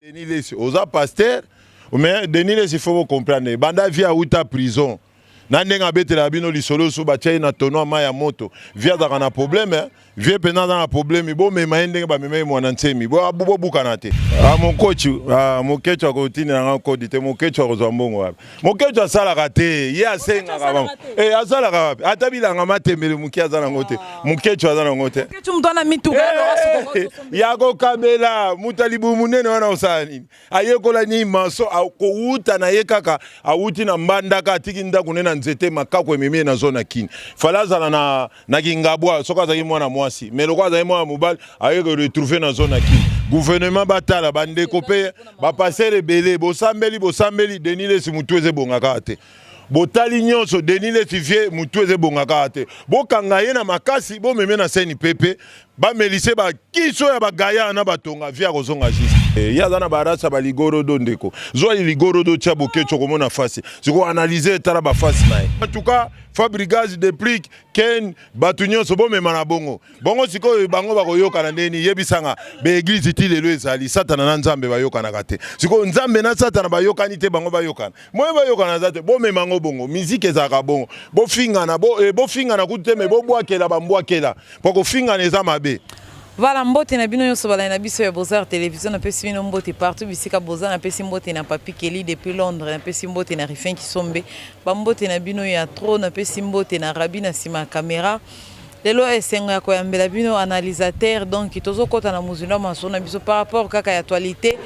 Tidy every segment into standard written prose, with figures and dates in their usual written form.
Denis Lessi oza pasteur mais Denis Lessi faut comprendre banda vie auta prison na ndenge abetelaka bino lisolo so batia ye na tono ya mai ya moto vie azalaka na problème eh? Vie mpenza aza na problème, bomema ye ndenge bamema ye mwana nsemi, bobukana te. Ah, mokochu ah, mokechu akotindela nga kodi te. Mokechu akozwa mbongo wapi? Mokechu asalaka te, ye asengaka bango. Eh, asalaka wapi? Ata bilanga matembele moke aza nango te. Mokechu aza nango te. Eh, ya kokabela moto ya libumu monene wana osala nini? Ayekola nini maso kowuta na ye kaka awuti na Mbandaka, atiki ndako ne na nzete, makako ememi ye na zone ya Kini. Fale azala na Kingabwa soki azalaki mwana mwasi, mais lokola azalaki mwana mobali, aye ko retrouver na zone ya Kini. Gouvernement batala bandeko mpe bapasteur ebele, bosambeli bosambeli, Denis Lessi motu eza ebonga kaka te. Botali nyonso, Denis Lessi vie motu eza ebonga kaka te. Bokanga ye na makasi, bomeme na CNPP, bamelise bakiso ya bagaya na batonga, vie akozonga juste. Eh, ye aza na barasa ya baligorodo. Ndeko, zwa ligorodo tia Boketshu, okomona fasi. Sikoyo analyse, etala bafasi na ye. En tout cas, Fabregas, Deplick, Ken, bato nyonso bomema na bongo bongo. Sikoyo bango bakoyokana ndeni? Yebisanga, baéglise ti lelo ezali Satana na Nzambe bayokanaka te. Sikoyo Nzambe na Satana bayokani te, bango bayokana moye bayokana aza te. Bomema yango bongo, miziki ezalaka bongo, bofingana bo, eh, bofingana kutu te, me bobwakela bambwakela, mpo kofingana eza mabe. Voilà, mbote na bino nyonso balandi na biso ya Beaux-Arts Télévision. Napesi bino mbote partout bisika boza. Napesi mbote na Papi Kelly depuis Londres, napesi mbote na Rifin Kisombe, bambote na bino ya trop. Napesi mbote na Rabi na nsima ya caméra. Lelo esengo ya koyambela bino analysateur, donc tozokɔta na mozindo ya masolo na biso par rapport kaka ya actualité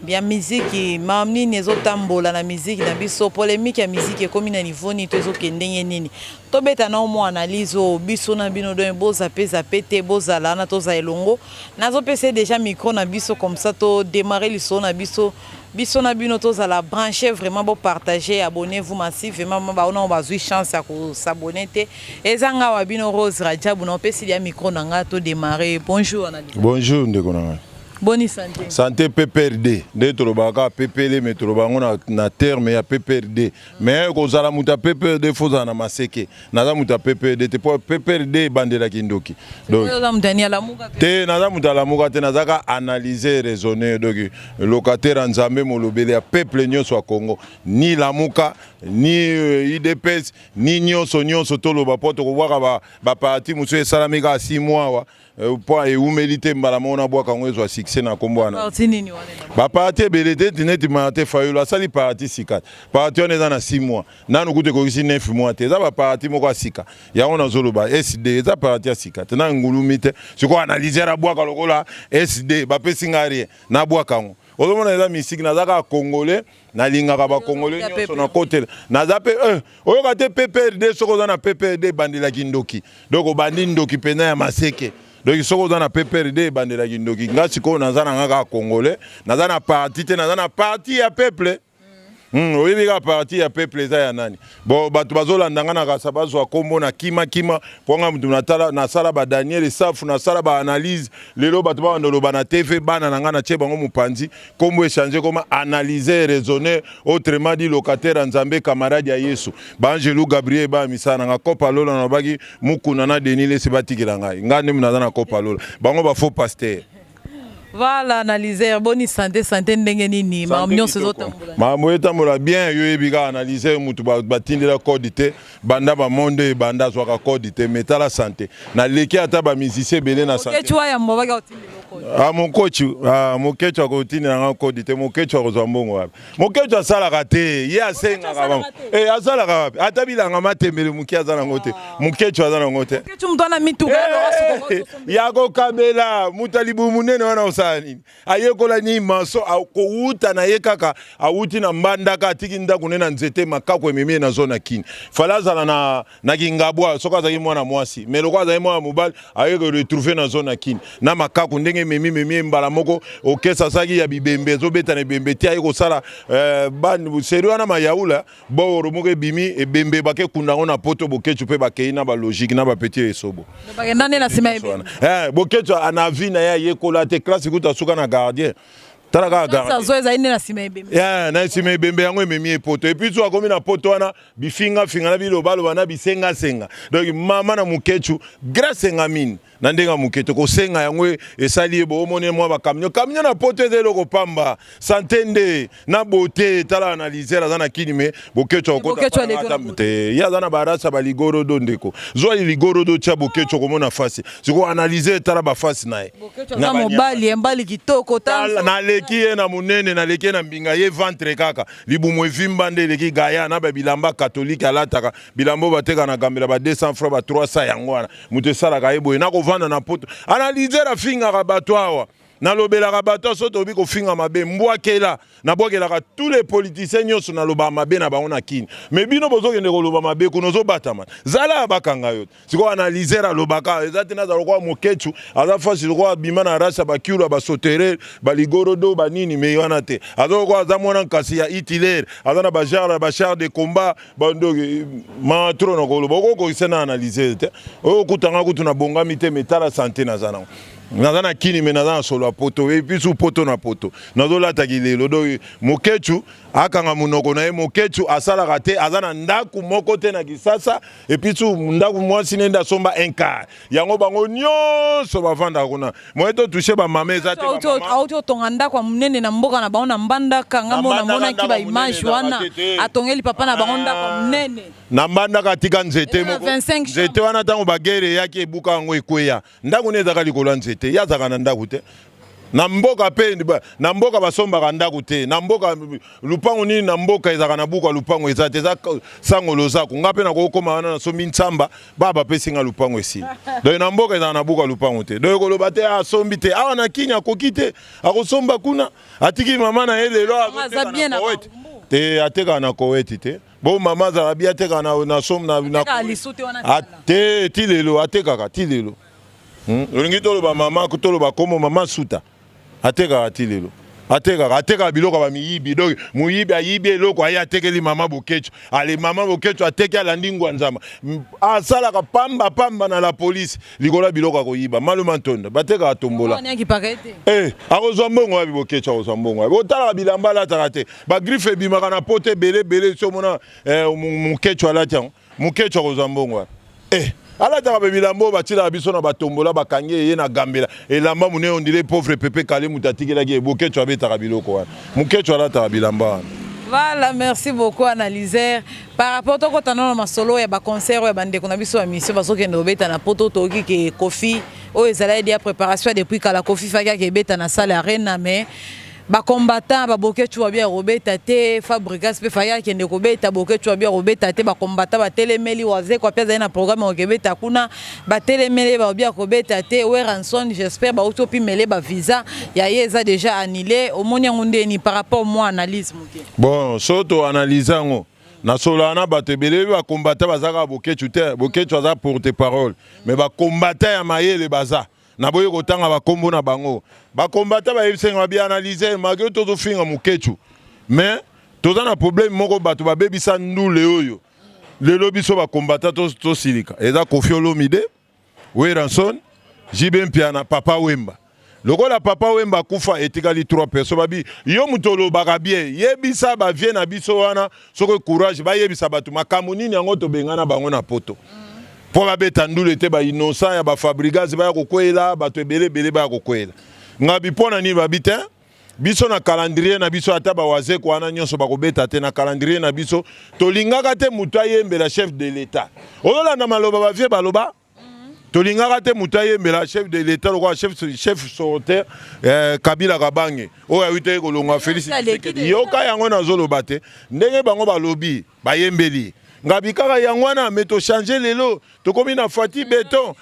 ya miziki. Makambo nini ezotambola na miziki na biso? Polémique ya miziki ekómi na niveau nini to ezokende ndenge nini? Tobeta na mwa analyse oyo biso na bino. Donc bozape zape te, bozala wana, tozala elongo. Nazopesa déjà micro na biso, comme ça todémarre lisolo na biso, biso na bino. Tozala branché vraiment, bopartage, abonnez-vous massivement. Baona bazwi chance ya kos'abonner te. Eza nga wa bino Rose Rajabu, na opesi lia micro na nga, todémarre. Bonjour analyse. Bonjour ndeko na ngai. Boni santé? Santé PPRD nde tolobaka kaka PPL, mais toloba yango na terme ya PPRD. Mais kozala moto ya PPRD, faut ozala na maseke. Naza moto ya PPRD te, mpo PPRD ebandelaki ndoki. Donc oza moto ani alamuka? Te, naza moto alamuka te, nazaka analyse, raisonner. Donc locataire ya Nzambe, molobeli ya peuple nyonso ya Congo, ni Lamuka ni UDPS ni nyonso nyonso. Toloba mpo tokobwaka baparti mosusu esalami kaka 6 mois awa, mpo ewumeli te, mbala moko nabwaka yango ezwa succès na nkombo wana. Parti nini wana? Baparti ebele te, neti Martin Fayulu asali parti sika. Parti wana eza na 6 mois, nanu kutu ekokisi 9 mois te. Eza baparti moko ya sika, yango nazoloba. SD eza parti ya sika te, na ngulumi te. Sikoyo analyser abwaka lokola SD bapesi nga rien, nabwaka yango. Ozomona eza misiki. Naza kaka Congolais, nalingaka Bacongolais nyonso, nakotela naza mpe oyoka te PPRD. Soki oza na PPRD, ebandelaki ndoki. Donc obandi ndoki mpenza ya maseke. Donc soki oza na PPRD, ebandelaki ndoki. Nga sikoyo naza na nga kaka Congolais, naza na parti te, naza na parti ya peuple. Oyebi kaka parti ya peuple eza ya nani? Bon, bato bazolanda nga na kasa, bazwa nkombo na kimakima, mpo nga mutu natala, nasala ba Daniel Safu, nasala baanalyse. Lelo bato babanda oloba na TV, bana na nga natie bango mopanzi. Nkombo échange, koma analyser, raisonner, autrement dit locataire ya Nzambe, camarade ya Yesu. Baangelu Gabriel baya misala na nga kopa lola. Nalobaki Mukuna na Denis Lessi batikela ngai, ngai nde naza na kopa lola, bango bafaux pasteur. Voilà, analyseur, boni santé? Santé ndenge nini? Makambo nyonso ezotambola? Makambo etambola bien. Yo oyebi kaka analyseur, mutu batindela code te. Banda bamonde ebanda, azwaka code te, mais tala santé, naleki ata bamusicien ebele na santé. Boketshu ayamba baki otindela code? Ah, mokochu ah, Mokechu akotindela nga code te. Mokechu akozwa mbongo wapi? Mokechu asalaka te, ye asengaka bango. Eh, asalaka wapi? Ata bilanga matembele moke aza nango te. Mokechu aza nango te. Boketshu moto wana mituka? Eh, ya kokabela moto ya libumu monene wana osala nini? Ayekola nini maso kowuta na ye kaka awuti na Mbandaka, atiki ndako ne na nzete, makako ememi ye na zone ya Kini. Fale azala na Kingabwa soki azalaki mwana mwasi, mais lokola azalaki mwana mobali, aye koretrouver na zone ya Kini na makako ndenge ememi memi ye mbala moko. Okesa asalaki ya bibembe, ezobeta na ebembe te, aye kosala seri wana mayaula boworo moko ebimi ebembe, bakekunda yango na Poto. Boketshu mpe bakei na balogique na bapeti esobo. Bakenda nde na nsima ebembe. Eh, Boketshu na vie na ye ayekola te classe, kuta suka na gardien. Tala kaka garantie. Azwa ezali nde na nsima ebembe. Ya, na nsima ebembe yango ememi ye poto. Et puis so akomi na poto wana, bifingafinga na bilobaloba na bisengasenga. Donc mama na Mukechu, grâce engamini na ndenge ya moke tokosenga yango esali ye boomoni mwa bacamion camion na poto eza eloko pamba sante nde na beauté. Tala analyser, aza na kini me Bokechu akota te, ye aza na barasa baligorodo. Ndeko, zwa ligorodo tia Bokechu, okomona fasi. Sikoyo analyse, tala bafasi na ye. Mobali mbali kitoko. Naleki ye na monene, naleki ye na mbinga. Ye ventre kaka, libumu evimba nde eleki gaya na babilamba katolike alataka, bilamba oyo bateka na Gambela ba 200 francs, ba 300. Yango wana moto esalaka ye boye nakovanda na poto. Analyser afingaka bato awa, nalobelaka bato so toyebi kofinga mabe, mbwakela nabwakelaka tous les politiciens nyonso, nalobaka mabe na bango na kini. Me bino bozokende koloba mabe kuna, ozobatama zala ya bakanga yo. Sikoyo analyser alobaka eza te, nazala lokola Mokecu, aza fasi lokola abima na race ya bakiulu, basotere, baligorodo, banini. Me wana te, aza lokola aza mwana nkasi ya Hitler, aza na bagenre ya bachar de combat, bandoki matro. Na koloba okokokisa na analyser te, oyo okutanga kutu na bongami te. Me tala sante, naza nango, naza na kini me naza na solo ya poto. Et puis su poto na poto nazolataki lelo. Donc Mokecu akanga monoko na ye. Mokecu asalaka te, aza na ndako moko te na Kisasa. Et puis su ndako, mwasi nende asomba un quart, yango bango nyonso bavandaka kuna. Moye totouche bamama eza te. Auti otonga ndako ya monene na mboka na bango na Mbandaka. Ngambo namonaki baimage wana, atongeli papa na bango ndako ya monene. Na Mbandaka atika nzete moko, nzete wana ntango baguerre eyaki ebuka yango, ekweya. Ndako nde ezalaka likolo ya nzete, ye azalaka na ndako te na mboka. Mpe na mboka basombaka ndako te. Na mboka lupango nini? Na mboka ezalaka na buku ya lupango eza te, eza sango lozako. Nga mpe nakokoma wana, nasombi ntsamba ba bapesi nga lupango, esili. Donc na mboka ezalaka na buku ya lupango te. Donc koloba te asombi te awa na Kini, akoki te, akosomba kuna. Atiki mama na ye lelo te, atekaka na Koweti te. Bo mama azalaka bi atekaka na som na te ti lelo, atekaka ti lelo. Olingi toloba mama, toloba komo mama Suta atekaka ti lelo, atekaka, atekaka biloko ya bamiyibi. Donc moyibi ayibi eloko, aye atekeli mama Bokecu. Ale, mama Bokecu ateki, alandi ngwa nzamba, asalaka pamba pamba na la police likolo ya biloko ya koyiba. Maluma ntonda batekaka tombola. Eh, akozwa mbongo wapi? Bokecu akozwa mbongo wapi? Otalaka bilamba alataka te, bagriffe ebimaka na poto ebele ebele. So omona Mokecu alati yango, Mokecu akozwa mbongo wapi? Eh, alataka mpe bilamba oyo batielaka biso na batombola, bakangi eye na Gambela, elamba monene, on dirait pauvre Pepe Kale moto atikelaki ye. Bokecu abetaka biloko wana, Mokecu alataka bilamba wana. Voilà, merci beaucoup analyseur. Par rapport tokota nano masolo ya baconcert oyo ya bandeko na biso ya mission bazokende kobeta na poto, toyoki ke Kofi oyo ezalaki dia préparation depuis kala. Kofi faki akebeta na salle Arena, mais bacombattant babokecu babi ya kobeta te. Fabrigas mpe faki akende kobeta, Bokecu babi ya kobeta te. Bacombattant batelemeli. Wazekwa mpe azali na programme ya kokebeta kuna, batelemeli, babi ya kobeta te. Werrason, j'espère bauti opimele bavisa ya ye eza déjà annulé. Omoni yango ndeni par rapport mwa analyse moke? Bon, so toanalyse yango, nasolaka na bato ebele. Bacombattant baza kaka Bokecu te. Bokecu aza porte parole, mais bacombattant ya mayele baza. Naboyi kotanga bakombo na bango. Bacombattant bayebisenga babi analyse, malgré tozofinga Mokecu, mais toza na problème moko: bato babebisa ndule oyo lelo biso bacombattant tosilika eza Kofi Olomide, Werrason, JB Mpiana, Papa Wemba. Lokola Papa Wemba akufa, etikali 3 personnes. Babi yo moto olobaka bien, yebisa bavieux na biso wana, soki courage, bayebisa bato makambo nini yango tobengana bango na poto mpo babeta ndule te. Bainnocent ya bafabrigas baya kokweyela bato ebele ebele, baya kokweyela ngabi mpo na nini? Babi te, biso na calendrier na biso, ata bawazeko wana nyonso bakobeta te. Na calendrier na biso tolingaka te moto ayembela chef de l'État. Ozolanda maloba bavieux baloba, tolingaka te moto ayembela chef de l'État lokola chef sortant, Kabila Kabange oyo awutaki kolongwa, Félix Tshisekedi. Yoka yango, nazoloba te ndenge bango balobi bayembeli ngabi kaka yango wana. Me tochange lelo, tokomi na Fatshi Béton.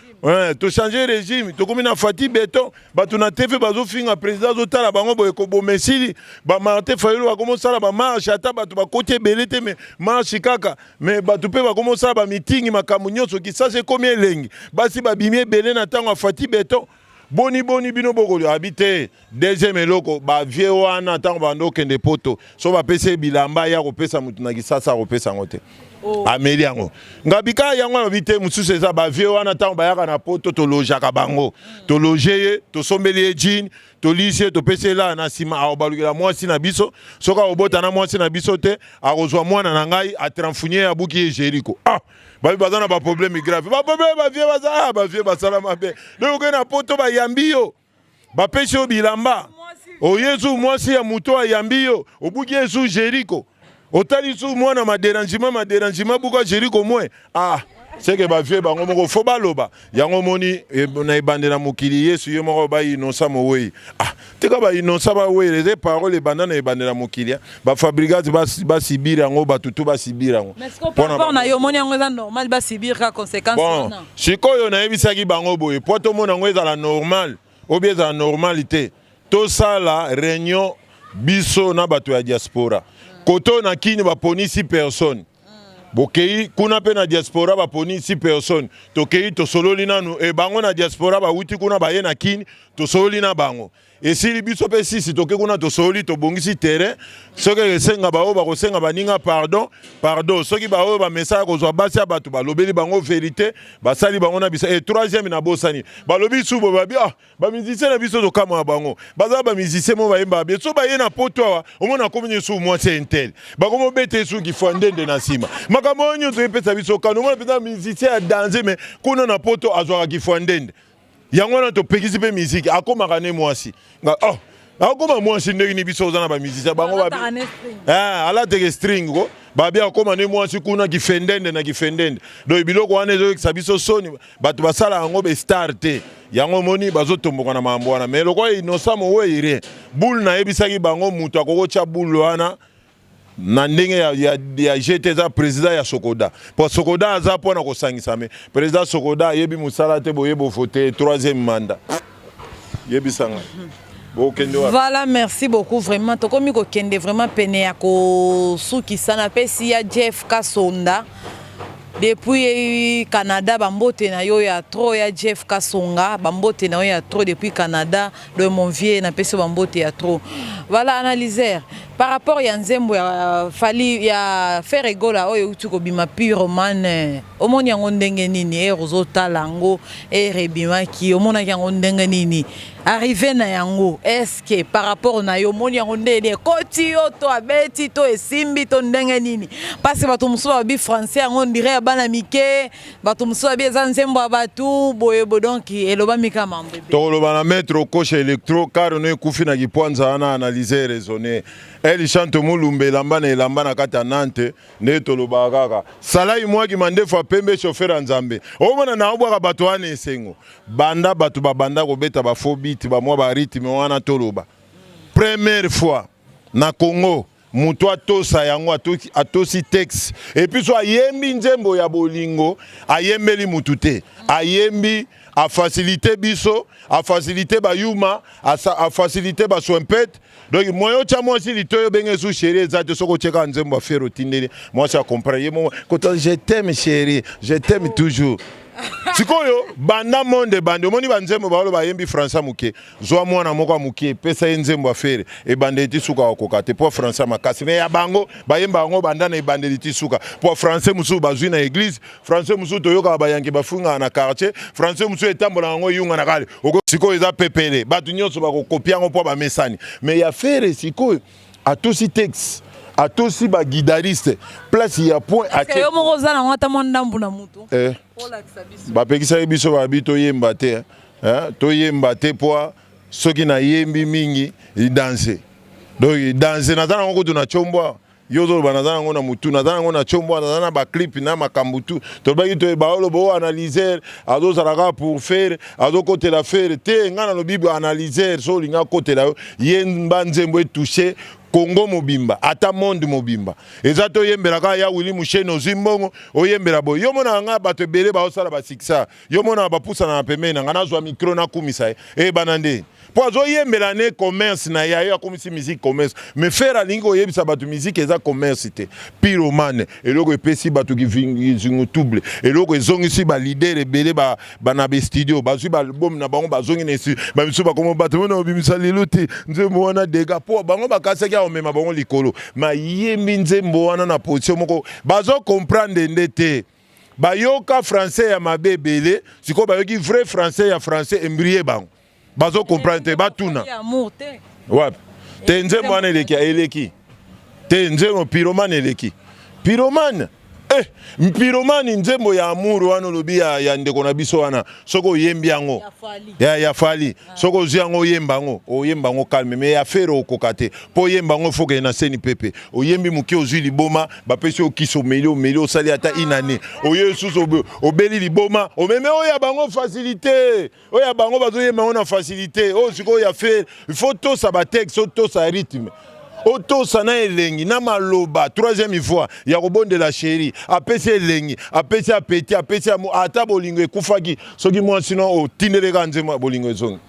Tochange régime, tokomi na Fatshi Béton. Bato na TV bazofinga président, azotala bango boye, koboma esili. Bamartin Fayulu bakomosala bamarche, ata bato bakoti ebele te, me marche kaka. Me bato mpe bakomosala bamitingi, makambo nyonso. Kisasa ekomi elengi, basi babimi ebele na ntango ya Fatshi Béton. Boni boni bino bokoli abi te. Deuxième eloko, bavieux wana ntango bando okende poto, so bapesi ye bilamba ya kopesa motu na Kisasa, akopesa yango te. Oh. Ameli yango ngabi kaka yango alobi te. Mosusu eza bavieux wana, ntango bayaka na Poto, tolojaka bango, tologe ye, tosombeli ye jean, tolisi ye, topesi ye laa. Na nsima akobalukela mwasi na biso. Soki akobota na mwasi na biso te, akozwa mwana na ngai, atranfunie ye, abuki ye Jeriko. Ah, babi baza na baproblème grave, baproblème. Bavieux baza, ah, bavieux basala mabe. Donc okei na Poto, bayambi yo, bapesi yo bilamba, oye zu mwasi ya moto ayambi yo, obuki ye zu Jeriko, otali zu mwana, madérangement, madérangement, buka Jeriko mwe. Ah, seke bavieux bango moko fo baloba yango. Omoni na ebande na mokili, Yesu ye moko bainosa mowei. Ah, tika bainosa bawele eza parole ebanda na ebande na mokili. Bafabrikati basibiri yango, bato tu basibiri yango. Na yo omoni yango eza normal basibir ka conséquence? Bon, sikoyo nayebisaki bango boye: po tomona yango ezala normal obi ezala normal te, tosala réunion biso na bato ya diaspora. Koto na Kini baponisi personne, bokei kuna mpe na diaspora baponisi personne, tokei tosololi nanu e bango na diaspora bawuti kuna baye na Kini, tosololi na bango, esili. Biso mpe sisi toke kuna, tosololi, tobongisi terrain. Soki esenga baoyo bakosenga baninga pardon, pardon. Soki baoyo bamesala kozwa basi ya bato, balobeli bango vérité, basali bango na biso. E troisième, nabosani, balobi subo babi: ah, bamusicien na biso, tokamwa bango, baza bamusicien mo bayembaka bien. So baye na Poto awa, omona akomi nyonso mwasi ya intel, bakomi obeta esuki fwa ndende na nsima. Makambo oyo nyonso epesa biso kano. Omona mpenza musicien ya danger, mais kuna na Poto azwaka kifwa ndende. Yango wana topekisi mpe miziki, akomaka ne mwasi nga. Oh, akoma mwasi ndenge ni? Biso oza na bamusicien bango alateke string ko babi, akoma ne mwasi kuna kifendende na kifendende. Donc biloko wana ezoyokisa biso soni. Bato basala yango bestar te. Yango omoni bazotomboka na makambo wana. Mais lokola Innocent mowei, rien boule, nayebisaki bango moto akokotya boule wana na ndenge ya gt eza président ya Sokoda, po Sokoda aza mpona kosangisa. Mais président Sokoda ayebi mosala te. Boye bovote troisième mandat, yebisanga bokende wapi? Voilà, merci beaucoup. Vraiment tokomi kokende vraiment pene ya kosukisa. Napesi ya Jeff Kasonda depuis Canada bambote na yo ya trop. Ya Jeff Kasonga, bambote na yo ya trop depuis Canada de mon vieux, napesi yo bambote ya trop. Voilà, analyseur, par rapport ya nzembo ya Fally, ya Ferre Gola oyo euti kobima, Pyromane, omoni yango ndenge nini? Ere ozotala yango, ere ebimaki, omonaki yango ndenge nini? Arrivé na yango, est-ce par rapport na yo, omoni yango ndenge ekoti yo to abeti to esimbi to ndenge nini? Parce que bato mosusu babi français yango on dirait ya bana mike, bato mosusu babi eza nzembo ya bato boye bo. Donc elobami kaka mambo ebele. Tokoloba na maître Okosha électro car no ekufi na kipwanza wana. Analyse raisonné, el chante mulumba elamba na elamba na kati ya Nante. Nde tolobaka kaka salai mwaki mandefu apembe, chauffeur ya Nzambe. Omona na obwaka bato wana esengo. Banda bato babanda kobeta bafaux beat, bamwa barythme wana, toloba première fois na Congo moto atosa yango, atosi texte et puis so ayembi nzembo ya bolingo, ayembeli mutu te, ayembi afacilité biso, afacilité bayuma, afacilité baswimpete. Donc moyen otya mwasi litoyi, obenge su chéri, eza te. Soki otyeka nzembo affaire, otindeli mwasi, acomprendre ye moko kota: "Je t'aime chéri, je t'aime toujours." Sikoyo banda monde ebandi, omoni banzembo baolo bayembi français moke. Zwa mwana moko ya moke, epesa ye nzembo affaire, ebandeli ti suka, akoka te mpo français makasi. Mais ya bango bayemba yango banda na ebandeli ti suka, mpo français mosusu bazwi na église, français mosusu toyokaka bayanke bafungaka na quartier, français mosusu etambolaka yango eyunga na kale. Sikoyo eza pepele, bato nyonso bakokopia yango mpo bamesani. Mais ya Ferre sikoyo atosi texte, atosi baguitariste, place ya point. Yo moko oza nango ata mwa ndambu na mutu? Eh. Bapekisaki biso, babi toyemba te, eh? Toyemba te po soki nayembi mingi danse. Donc danse naza nango kutu na tiombwa. Yo ozoloba naza nango na mutu, naza nango na tiombwa, naza na baclip na makambo tu. Tolobaki toyeba oloba o analyseur azozala kaka pour faire, azokotela Ferre te. Ngai nalobi analyseur so olingi akotela yo, yemba nzembo etouche Kongo mobimba, ata monde mobimba. Eza toyembela kaka ya Wili Musheni, ozwi mbongo, oyembela boye. Yo monaka ngai bato ebele baosala basikisa, yo monaka bapusana na pembeni na ngai, nazwa micro, nakumisa ye, eyebana nde. Mpo azoyembela ne commerce na ye, aye akomisi musique commerce. Mais Ferre alingi koyebisa bato musique eza commerce te. Pyromane, eloko epesi bato kizingutuble, eloko ezongisi baleader ebele na bastudio, bazwi baalbum na bango, bazongi na studio, bamisu bakoma bato wana obimisa lelo te nzembo wana dega, mpo bango bakasaki akomema bango likolo. Mayembi nzembo wana na position moko bazokomprendre nde te. Bayoka français ya mabe ebele, sikoyo bayoki vrai français ya français embrie, bango bazokomprendre te, batuna wapi te. Nzembo wana eleki, eleki te. Nzembo Pyromane eleki. Pyromane, pyromane, nzembo ya amour wana olobi ya ndeko na biso wana, soki oyembi yango ya Fally, soki ozwi yango oyemba yango, oyemba yango calme. Mais ya Ferre okoka te, mpo oyemba yango fokende na seni pepe. Oyembi moke, ozwi liboma, bapesi yo kisi, omeli, omeli, osali ata inane, oye lisusu obeli liboma, omeme. Oyo ya bango facilité, oyo ya bango bazoyemba yango na facilité. Oyo sikoyo ya Ferre, il faut tosa batexte, otosa rythme, otosa na elengi na maloba. Troisième fois ya kobondela chéri, apesi elengi, apesi apeti, apesi ata bolingo ekufaki. Soki mwasi no otindeleka nzembo, bolingo ezongi.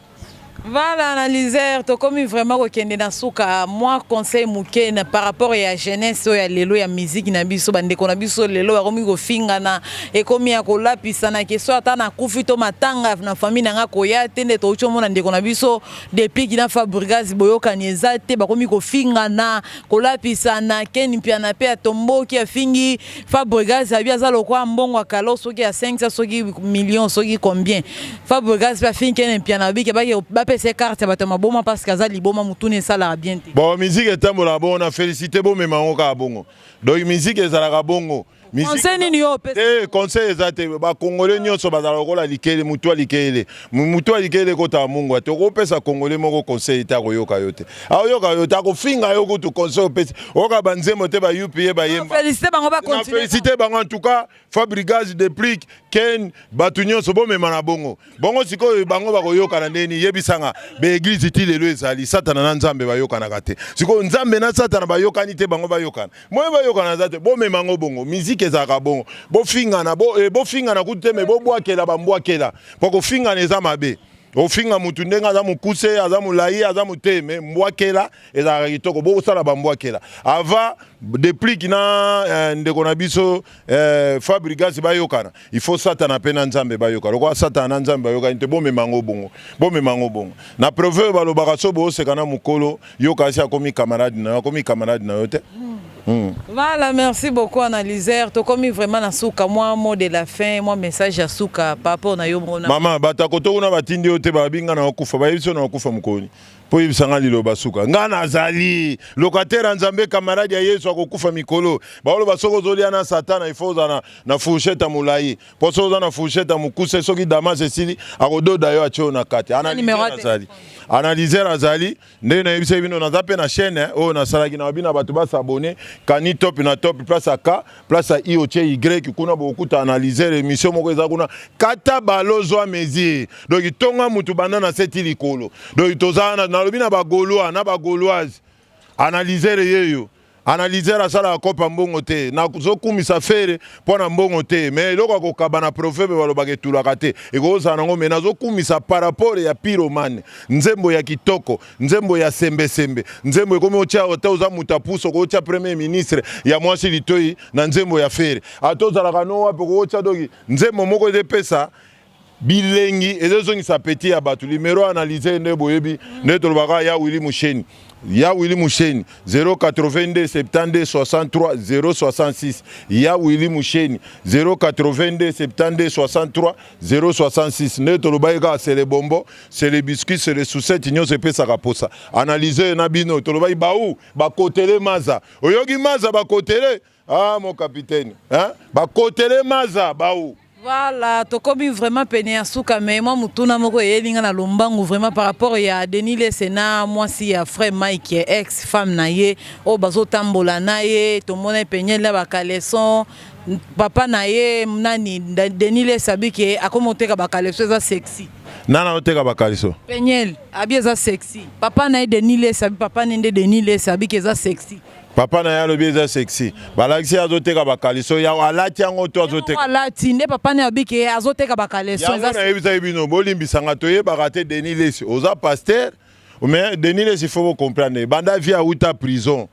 Voilà, analyseur, tokomi vraiment kokende na suka. Mwa conseil moke na par rapport ya jeunesse oyo ya lelo ya musique na biso. Bandeko na biso lelo bakomi kofingana, ekomi ya kolapisa keso. Ata nakufi to matanga na famille na nga, koya te. Nde touti omona ndeko na biso depuis na Fabregas, boyokani eza te, bakomi kofingana, kolapisana. Ken Mpiana mpe atomboki, afingi Fabregas, abi aza lokwa mbongo ya kalo, soki ya 500, soki million, soki combien. Fabregas mpe afingi Ken Mpiana, abiki bapesa carte ya bato ya maboma parce que aza liboma, mutuni esalaka bien te. Bon, musique etambolaka bongo na félicité, bomema yango kaka bongo. Donc musique ezalaka bongo. Conseil nini yo opesa? Te, conseil eza te. Bakongole nyonso bazala lokola likele, mutu alikele, mutu alikele ekotaka mungwa te. Okopesa Congolais moko conseil te, akoyoka yo te, akoyoka yo te, akofinga yo kutu. Conseil opesi, oyoka banzembo te, bayupi ye bayemba. Félicité bango, bacontinue. Félicité bango en tout cas, Fabregas, Deplick, Ken, bato nyonso bomema na bongo bongo. Sikoyo bango bakoyokana ndeni? Yebisanga, baeglise ti lelo ezali Satana na Nzambe bayokanaka te. Sikoyo Nzambe na Satana bayokani te, bango bayokana moye bayokana aza te. Bomema yango bongo, musique ezalaka bongo. Bofingana bofingana kutu te, me bobwakela bambwakela, mpo kofingana eza mabe. Ofinga mutu ndenge aza mokuse, aza molai, aza moteme, mbwakela ezalaka kitoko. Bosala bambwakela avant Deplick na ndeko na biso Fabregas bayokana. Il faut Satana mpe na Nzambe bayoka. Lokola Satana na Nzambe bayokani te, bomema yango bongo, bomema yango bongo. Na proverbe balobaka so booseka na mokolo, yoka asi akomi camarade na yo, akomi camarade na yo te. Voilà, merci beaucoup, analyseur. Tokomi vraiment na suka. Mwa mot de la fin, mwa message ya suka par rapport na yo mona. Mama, bato akoto kuna batindi yo te, babi nga na okufa, bayebi so na okufa mokoni mpo oyebisanga liloba suka. Nga nazali locataire ya Nzambe, camarade ya Yesu akokufa mikolo. Baoloba soki ozolia na Satana, il faut ozala na fourchette ya molai, mpo soki oza na fourchette ya mokuse, soki damas esili, akododa yo, atie yo na kati. Numéro ya Azali analyseur, azali ndenge nayebisaki bino. Naza mpe na chaîne oyo nasalaki na bino, bato basabone kani top na top, place ya k, place ya i, otie y kuna, bokokuta analyseur. Émission moko eza kuna, kata balozwa mesure. Donc tonga mutu banda na seti likolo. Donc toza wana, nalobi na bagaulois na bagauloise, analyseur yeyo. Analyseur asalaka kopa mbongo te, nazokumisa Ferre mpo na mbongo te, mais eloko ya kokaba na proverbe balobaka etulaka te, ekozala nango. Mais nazokumisa par rapport ya Pyromane, nzembo ya kitoko, nzembo ya sembesembe, nzembo ekomi otya ata oza moto apuso, okotya premier ministre ya mwasi litoi na nzembo ya Ferre. Ata ozalaka no wapi, okotya. Donc nzembo moko ezepesa bilengi, ezozongisa peti ya bato. Numéro analyse nde boyebi nde tolobaka ya Willi Musheni, ya Willi Musheni, 082 72 63 066. Ya Willi Musheni, 082 72 63 066. Nde tolobaki kaka, c'est le bonbon, c'est le biscuit, c'est le sucette, nyonso epesaka posa. Analyse na bino, tolobaki bau bakotele maza, oyoki maza bakotele, ah mon capitaine, hein? Bakotele maza bau. Voilà, tokomi vraiment pene ya suka, mais mwa mutuna moko eyeli nga na lombangu vraiment par rapport ya Denis Lese na mwasi ya frère Mike, ex femme na ye oyo bazotambola na ye. Tomona penyeli na bacaleçon. Papa na ye nani, Denis Lese, abi ke akomi oteka bacaleçon, eza sexy. Nana oteka bacaleçon? Penyel abi eza sexy. Papa na ye Denis Lese abi, papa ne nde Denis Lese abi ke eza sexy. Papa na ye alobi eza sexy, balakisi ye azoteka bacaleçon ya alati yango to azoteka? Alati nde papa ne abi ke azoteka bacaleçon. Yango nayebisaki bino, bolimbisanga, toyebaka te. Denis Lesi, oza pasteur. Mais Denis Lessi, faut comprendre, banda vieux auta prison,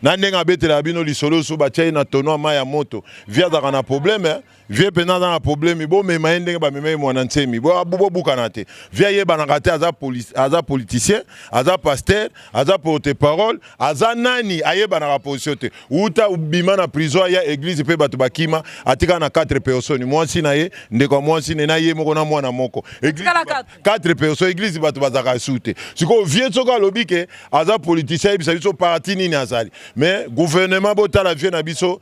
na ndenge abetelaka bino lisolo, so batia ye na tono ya mai ya moto, vieux azalaka na problème. Vieux mpenza aza na problème. Bomema ye ndenge bamema ye mwana nsemi, bobukana te. Vieux ayebanaka te, aza politicien, aza pasteur, aza porte parole, aza nani, ayebanaka position te. Uta bima na prison, aya église mpe bato bakima, atikala na 4 personnes: mwasi na ye, ndeko ya mwasi na ye moko na mwana moko. 4 personnes, église bato bazalaka su te. Sikoyo vieux soki alobi ke aza politicien, ayebisa biso parti nini azali. Mais gouvernement, botala vieux na biso,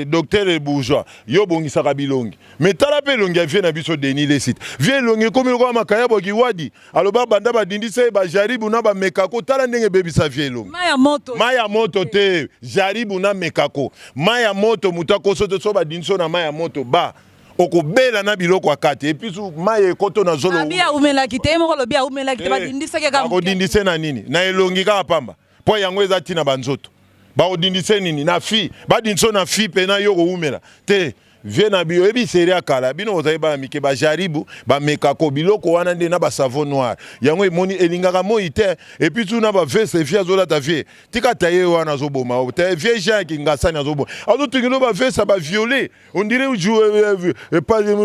docteur le bourgeois, yo bongisaka bilongi, mais tala mpe elongi ya vieux na biso Denis Lessi. Vieux elongi ekomi lokola makayabo kiwadi. Aloba banda badindisa ye bajaribu na bamekako, tala ndenge ebebisa vieux elongi. Mai ya moto te, jaribu na mekako, mai ya moto. Moto akoso te, so badindisi na mai ya moto, ba okobela na biloko ya kati, et puis mai ekoto na zolo. Aumelaki te, moko lobi aumelaki te, badindisaki. Bakodindise na nini? Na elongi kaka pamba, mpo yango eza ntina banzoto. Bakodindise nini? Na fi badindise na fi mpena yo kowumela te. Vieux na biyo oyebi série ya kala, bino kozali bana mike, bajaribu bamekako, biloko wana nde na basavon noir yango emoni elingaka moi te. Et puis tuna baveste vieux azolata. Vieux tika ta ye wana azoboma te. Vieux Jean Kingasani azoboma, azotungelo baveste ya baviolet, on dirait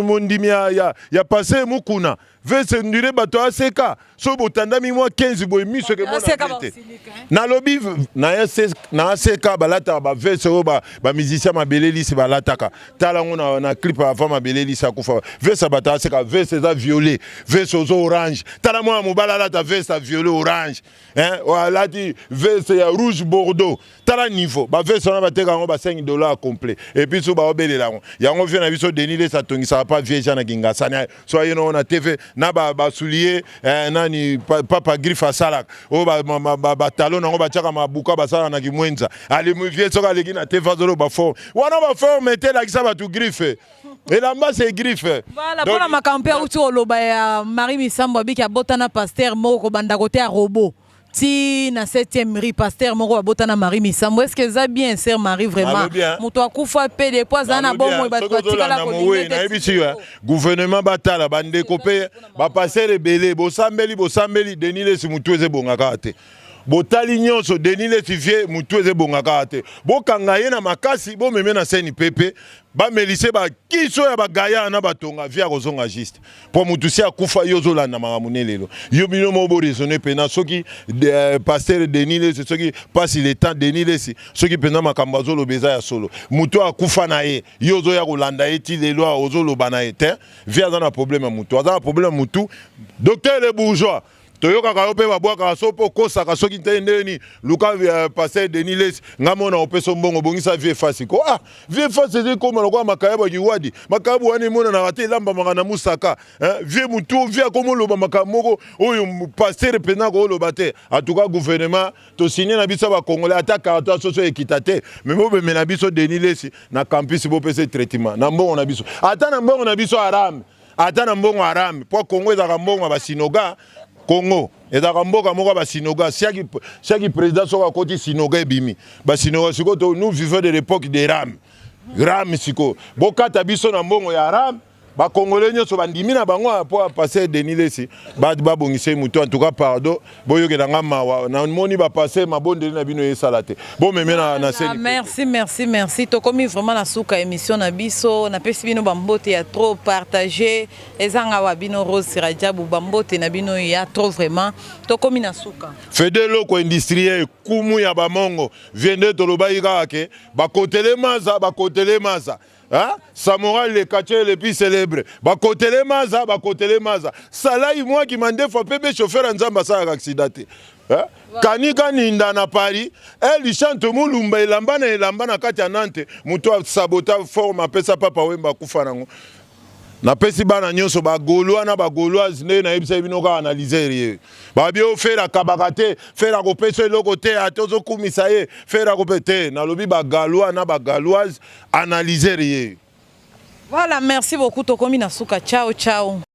mondimi ya passe mukuna. Veste on dirait bato aseka. So botandami mwa 15 boye, miso ekemona te. Nalobi na aseka, balataka baveste oyo bamusicien mabelelisi balataka. Tala yango na clip avant mabelelisi akufa, veste ya bato aseka, veste eza violet, veste ozo orange. Tala mwana mobali alata veste ya violet orange, alati veste ya rouge bordeaux. Tala niveau baveste wana, bateka yango ba 5 $ complet. Et puis so baobelela yango yango. Vieux na biso Denis Lessi atongisaka pa vieux Jean na Kingasani. So aye nongo na TV na basoulier nani papa griffe asalaka oyo, batalon nango batiaka mabuka, basalaka na kimwenza. Vieux soki aleki na TV, azoloba forme wana, baforme te, elakisa bato griffe, elamba se griffe. Voilà, mpona makambo mpe auti koloba ya Marie Misambo, abiki abotana pasteur moko, kobanda kote ya robot ti na 7e rue, pasteur moko babotana Marie Misambo. Est ce que eza bien, sœur Marie? Vraiment, moto akufa mpe depuis aza na bomoi, bato batikala. Nayebisi yo, gouvernement batala bandeko mpe bapasteur ebele. Bosambeli, bosambeli Denis Lessi, motu eza ebongaka te. Botali nyonso Denis Lessi, vieux motu eza ebongaka te. Bokanga ye na makasi, bomeme na seni pepe, bamelise bakiso ya bagaya na batonga, vieux akozonga juste. Mpo motu si akufa, yo ozolanda makambo ne lelo. Yo bino mo boraisonne mpena. Soki pasteur Denis Lessi, soki pasi le temps Denis Lessi, soki mpenza makambo azoloba eza ya solo, motu akufa na ye, yo ozoya kolanda ye ti lelo, ozoloba na ye te. Vieux aza na problème ya motu, aza na problème ya motu. Docteur le bourgeois, toyokaka yo mpe babwakaka so mpo okosaka. Soki te ndeni luka pasteur Denis Lessi, nga mona opesa mbongo, bongisa vieux fasi ko. Ah, vieux fasi eza ekoma lokola makayabo ya kiwadi. Makayabo wana emonanaka te, elambamaka na musaka. Vieux mutu, vieux akoma oloba makambo moko oyo pasteur mpenza kooloba te. En tout cas, gouvernement, tosigne na biso bacongolais, ata carton soso ekita te, mais bobemela biso Denis Lessi na campus, bopesa traitement na mbongo na biso, ata na mbongo na biso arame, ata na mbongo arame, mpo Kongo ezalaka mbongo ya basinoga. Congo ezalaka mboka moko ya basinoga. Chaque président soki akoti, sinoga ebimi, basinoga. Sikoyo nous vivons de l'époque de ram ram. Sikoyo bokata biso na mbongo ya ram. Bakongole nyonso bandimi na bango mpo apase Denis Lessi, babongisa ye motu. En tout cas, pardon, boyokela nga mawa. Namoni bapase mabondeli na bino esala te, bomeme na seni. Merci, merci, merci. Tokomi vraiment na suka émission na biso. Napesi bino bambote ya trop partage. Ezanga wa bino Rose Rajabu, bambote na bino ya trop. Vraiment tokomi na suka. Fede eloko industriel kumu ya bamongo vie nde tolobaki kaka ke bakotele maza, bakotele maza. Hein? Samouraï, le quartier le plus célèbre. Bakotele maza, bakotele maza. Salai mwaki mandefa pepe, chauffeur ya Nzambe asalaka accident te. Hein? Kanika ninda na Paris, elle chante mulumba elamba na elamba na kati ya Nantes, moto asabota forme apesa Papa Wemba akufa nango. Napesi bana nyonso bagaulois na bagauloise ndenge nayebisa bino kaka na lisere ye babi o Ferre akabaka te, Ferre akopesa eloko te, ate ozokumisa ye, Ferre akope te. Nalobi bagaulois na bagauloise, analyser ye. Voilà, merci beaucoup. Tokomi na suka. Ciao, ciao.